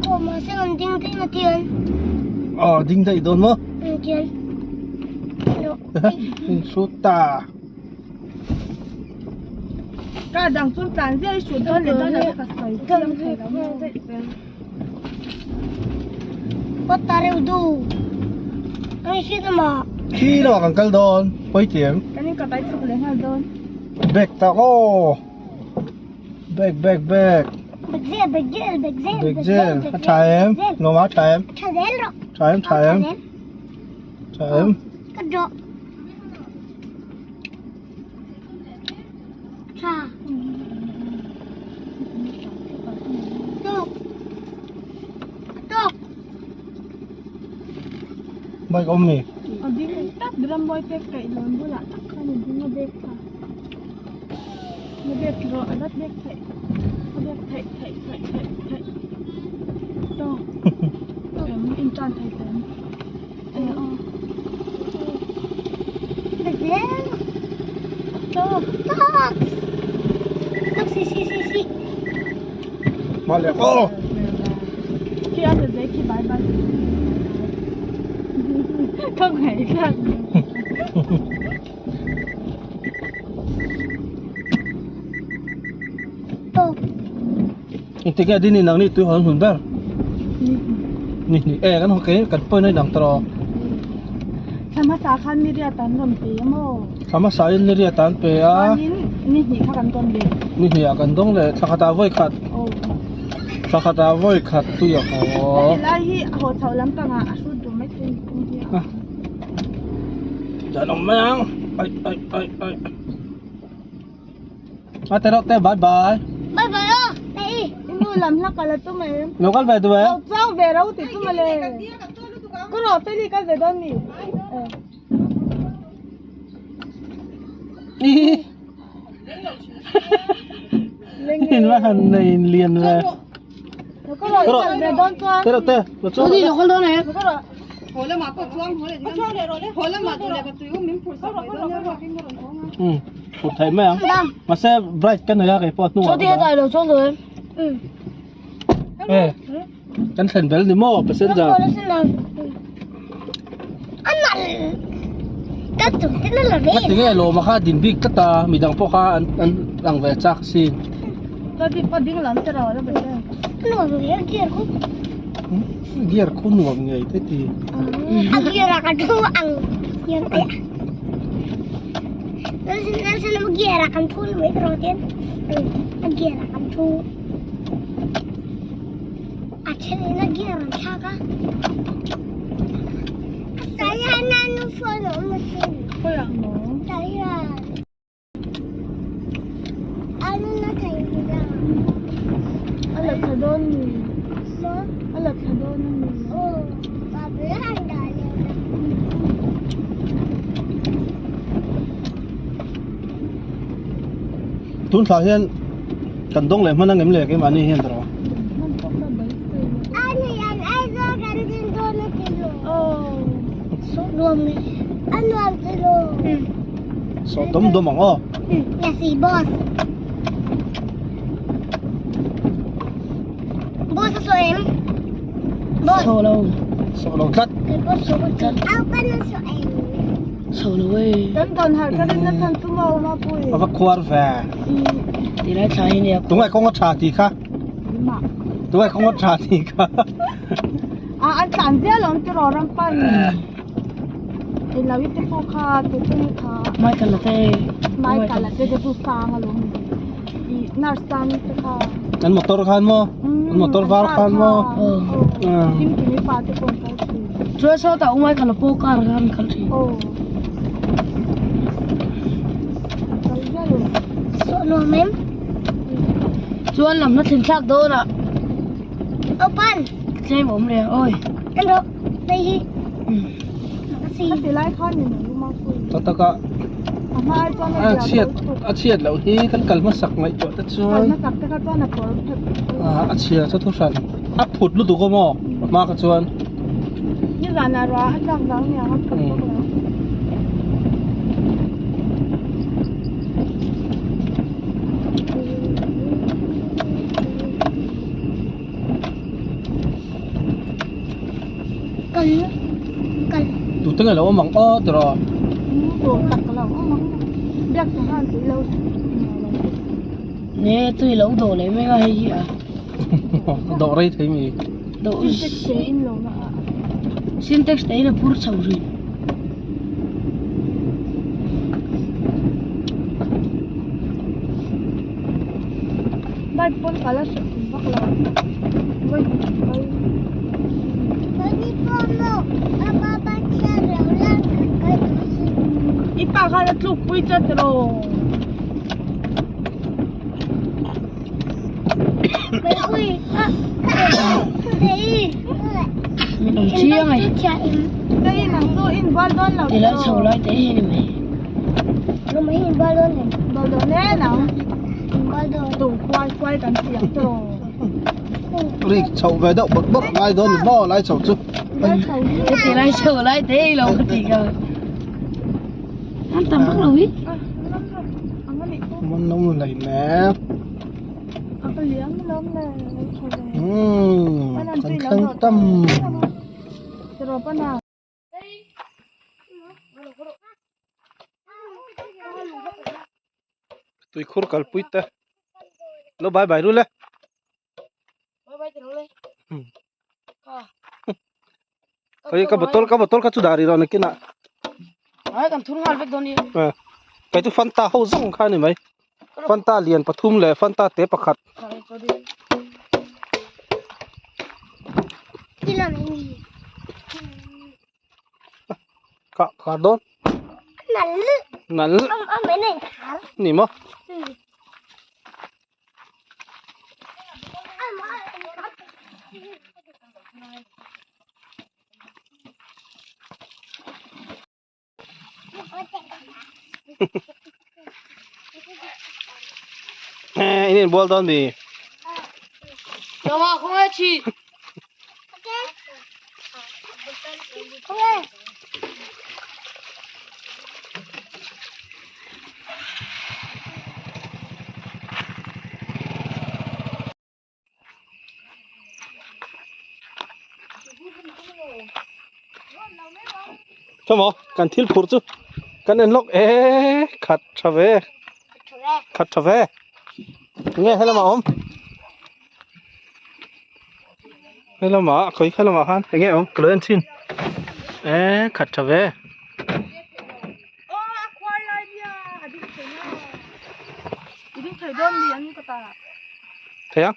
Ko ma se an ding ding na tian. Aw ding daih dawn maw? Tian. In shoot ta. Ka dang chu tlan zia i shoot dawn leh dawn lo ka sawi chiang thei lo maw. What are you do? Ang hriat ama. Khi lamah kan kal dawn pawi ti em? Kan in ka bai chhuk leh nghal dawn. Bag tak aw. Bag bag bag. Bag zel bag zel bag zel bag zel a tha em? Lawma a tha em? Tha zel rawh. Tha em tha em? Tha em? Ka dawh. Tha. Tok. Tok. Bike awm mi? A ding tak ram mawi pek kaih lawn bulah tak khan a ding a bag kha. A bag rawh a la bag theih a bag theih theih theih theih theih tawk em in tan thei ta em e aw Tok tok tok si si si si Mà lẹ ô khi ăn được giấy khi bye bye không hề khác Engtik nge dini nang ni tui hawn hun ber ni ni e kan ke kan point a inang tawh Thla hmasa khan ni riat an rawn pe a maw? Thla hmasa in ni riat an pe a. Chuanin ni hnih kha kan dawn leh. Ni hnih ah kan dawng leh thla khatah vawi khat. Thla khatah vawi khat tui a haw. Heti lai hi a haw chhoh lampangah a hrut duh mai thei ni hi a. Dan awm mai ang ai ai ai ai a te reuh te bye bye bye bye aw te i nu lam hla kal a tum em lo kal ve duh em lo chau ve ro ti chu mawle ka rawh te ni kal ve dawn mi in va han nei in lian ve ka rawh kal ve dawn chuan te reuh te lo chau lo kal dawn em ka rawh phur theih mai ang mahse bright ka nei a kei pawh a hnungah Choti a lo chuang dawn em e kan thlen bel ni maw passenger Ka ti nge lawm a kha din bik tlat a midang pawh kha an an lang ve chak sin. Gear khu nuam ngei te ti. A gear a ka thu ang gear ai. Nan gear a kan thu mai tro ten. A gear a kan thu. A then in a gear an thlak a. Tah hian a nu phone a awm asin. Khawiah maw? Tah hian. A nu na thei nghilh a. A la thla dawn mi? Maw? A la thla dawn a mi? Aw, pa ber han dah leh a. Tun thla hian kan dawng leh hman ang em le keimahni hian tawh. Sawh dawm dawm ang aw. Boss. Boss a saw em? Boss. Sawh lo. Sawh lo tlat. Boss sawh tlat. Au kan a saw em? Sawh lo e. Kan tawn har ka rin na chan chu maw ma pui. A va khuar ve. Ti lai thla hi nia. Tungai kawng a tha ti kha. Tungai kawng a tha ti kha. A an tlan zial awm ti rawh ram pan. Ei lo i te pawh kha te chu ni kha. Michael a te. Michael a te te chu sang alawm ni. I nurse tan te kha. An motor khan maw? An motor var khan maw? Kim kimi pa te pawh an kal thin. Chuan sawtah u Michael a pawh car khan an kal thin. Aw. An kal zial awm. Sawh nuam em? Chuan lam na thlen thlak dawn ah. Open. Tlem awm leh awi. Kan rawh. Hei hi. A ti lai khan ni mai luma pui. Tak tak a. A hma ai chuan A chhiat a chhiat loh hi kan kal hmasak ngaihtuah te chuan. Kal hmasak te kha chuan a kawr phet. A chhia chu thu hran. A phut lutuk awm aw a hma kha chuan. Nizan ah ruah a tlak vang niang a phut bawk lo. Kal kal. Tute nge lo awm ang aw tiraw. Dawh tak lo awm ang. Biak sa khan tui lo Ne tui lo dawh leh mek a hei hi a. Dawh rei thei mi. Dawh Sintex te in lo na a. Sintex te in a phur chho rin. Bike pawn kal a hreh tum vak lo. Vawi kal. I pa khan a tluk pui chat rawh. Min awm chiang ai. Ti lai chho lai te hi ni mai. Ri chho ve deuh bawrh bawrh ngai dawn ni maw lai chho chu. Ti lai chho lai te hi lo ka ti ka. An tam vak lo hi. Man lo lei nè. Kan thleng tam. Tui khur kal pui te. Lo bye bye ru le. Bye bye te lo le. Oi ka bottle ka bottle kha chu dah rih rawh nakinah. Ai kan thur nghal vek dawn nia. Kei chu Fanta ho zawng kha a ni mai. Fanta lian pathum leh Fanta te pakhat. Kha khar dawn. Nal. Ni maw? Eh, in inbual dawn mi. Chama khawngaih chi. Chamaw kan thil phurh chu kan en lawk e khat tha ve khat tha ve nge helamah a awm helamah khawi helamah khan enge awm ka lo en chhin e khat tha ve. Thei ang.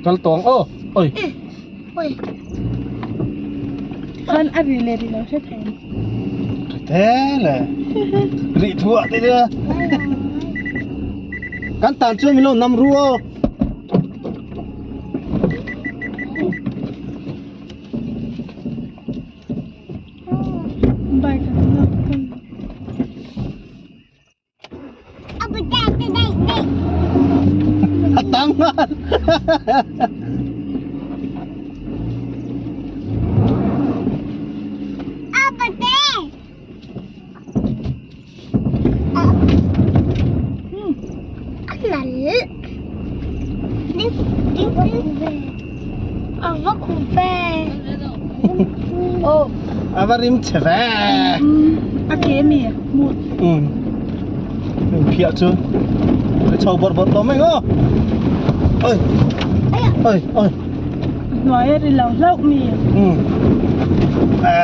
Kal tawng aw oi. Khan a ri leh ri lo hre thei. Te le. Ri thua te le. Kan tan chuan min lo nam ru aw. A tang nghal. A va rim che ve. A ke mi mut. Um. Phiah chu. Cái chho bawrh bawrh tawh mai ngaw. Oi. Oi oi. Hnuai a ri lo hlauh mi. Um. À,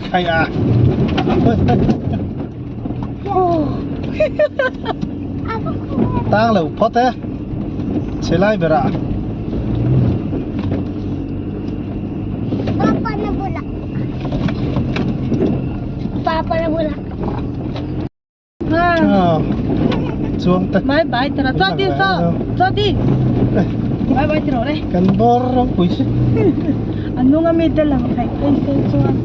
khay à. Oi. Tang lo phawt e. Che lai ber ah. Papa na bula. Papa na bula. À. Chuang te. Bye bye tara cho đi so. Cho đi. Bye bye tara le. Kan bawr ropui si. A nung a mi te lang theih phei se chuan.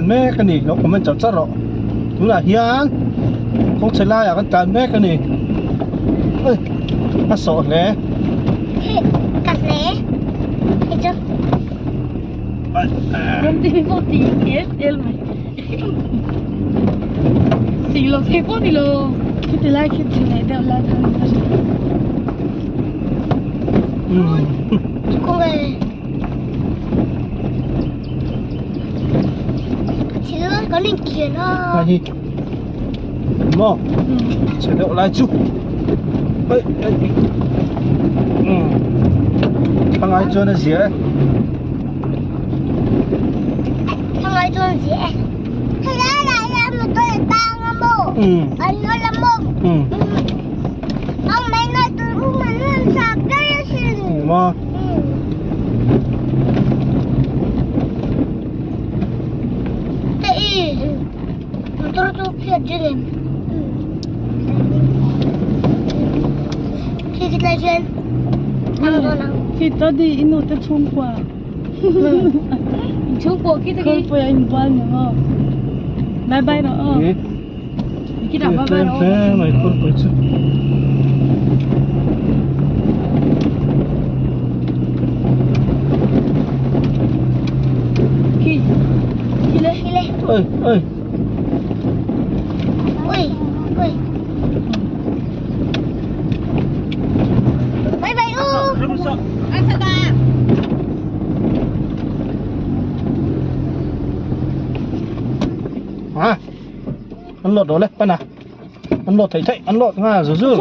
mek a ni lo comment char char rawh tunah hian kawng chhe laiah kan tlan mek a ni ui a sawh hle. Hei hi maw chhe deuh lai chu ui ui umm thangai chuan a zia e thangai chuan a zia e helai ah hian motor a tang a maw an nawl a maw ang mai nawl tur um an rawn sap daih asin maw Motor chu phiat zet em khi khi lai hian Khi to đi inu te chhungkua Chhungkua khi te khi Khawlpui a inbual ni maw Bye bye rawh aw Khi dah bye bye rawh Tlem mai khawlpui chu Khi Khi le khi le Oi oi Ui ui Bye bye u À, ăn lột rồi đấy, pan à. Ăn lột thấy thấy, ăn lột nga rồi rồi.